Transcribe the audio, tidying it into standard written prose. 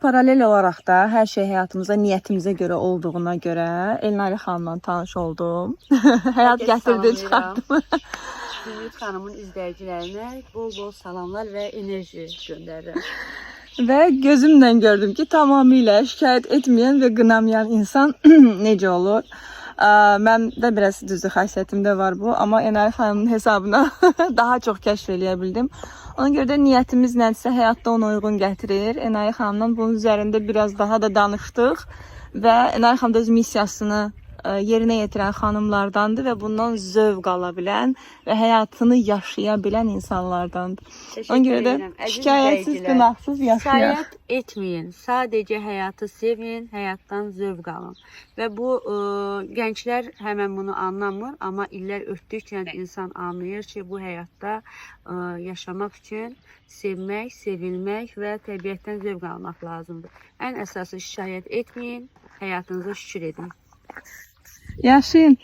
Paralel olaraq da hər şey həyatımıza niyyətimizə görə olduğuna görə Elnarə xanımla tanış oldum. Həyat Herkes gətirdi, salamlayıram. çıxartdı. Zümrüt xanımın izləyicilərinə bol-bol salamlar və enerji göndərirəm. Və gözümlə gördüm ki, tamamilə şikayət etməyən və qınamayan insan necə olur. Mən də biraz düzdür xasiyyətimdə var bu, amma Enay xanımın hesabına daha çox kəşf eləyə bildim. Ona görə də niyyətimiz nədirsə həyatda ona uyğun gətirir. Enay xanımla bunun üzərində biraz daha da danışdıq və Enay xanım da öz missiyasını yerinə yetirən xanımlardandır və bundan zövq ala bilən və həyatını yaşaya bilən insanlardandır. Təşəkkür Ona görə də edirəm. Əziz şikayətsiz, izləyicilər, qınaqsız yaşayaq. Şikayət etməyin. Sadəcə həyatı sevin, həyatdan zövq alın. Və bu gənclər həmən bunu anlamır, amma illər ötdükcə insan anlayır ki, bu həyatda yaşamaq üçün sevmək, sevilmək və təbiətdən zövq almaq lazımdır. Ən əsası şikayət etməyin, həyatınıza şükür edin. Yaşayın.